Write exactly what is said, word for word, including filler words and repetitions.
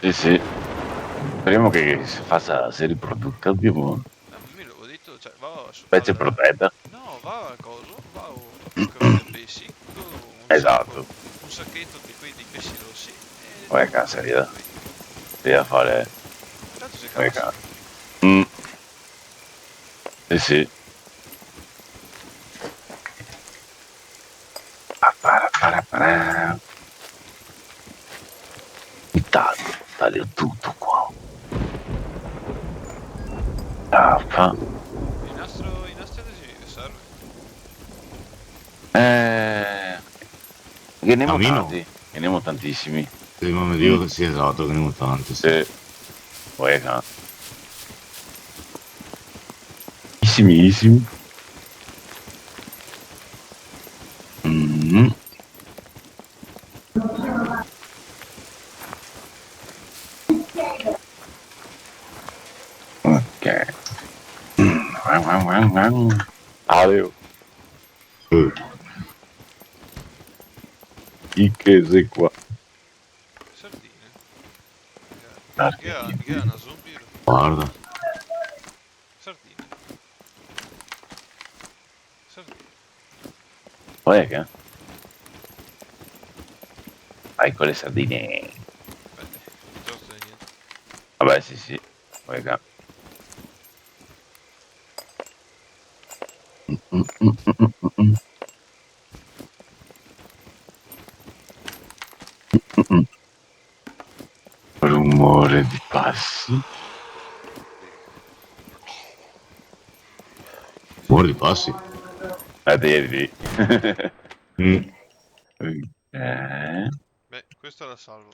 Sì, sì. Speriamo che si faccia, si riproduca, tipo, eh, mi lo, ho detto, cioè, va su, specie al protetta. No, va al coso, va a, a pesci, un, esatto, sacco, un sacchetto di quei di pesci rossi. E guarda, cazzo, via. Via a fare. Tanto se cava. Mm. Eh sì. Pa, para, para, para. Taglio, taglio tutto qua. Ah, fa. Il nastro, i nastri adesivi vi serve? Eh, che ne ho tanti, che ne ho tantissimi. Sì, ma mi dico che sì, esatto, che ne ho tanti, sì. Sì. Uè, ca. Benisimissimo. Mm. Ok. Adeo. I che xe qua? Sardine. Sardine. Che ha, che ha una zombie? Guarda. Sardine. Sardine. Uè, che? Vai con le sardine. Beh, giusto, niente. Vabbè, sì, sì. Uè, che? Rumore di passi. Rumore di passi? La devi. Mm. Eh. Beh, questa la salvo.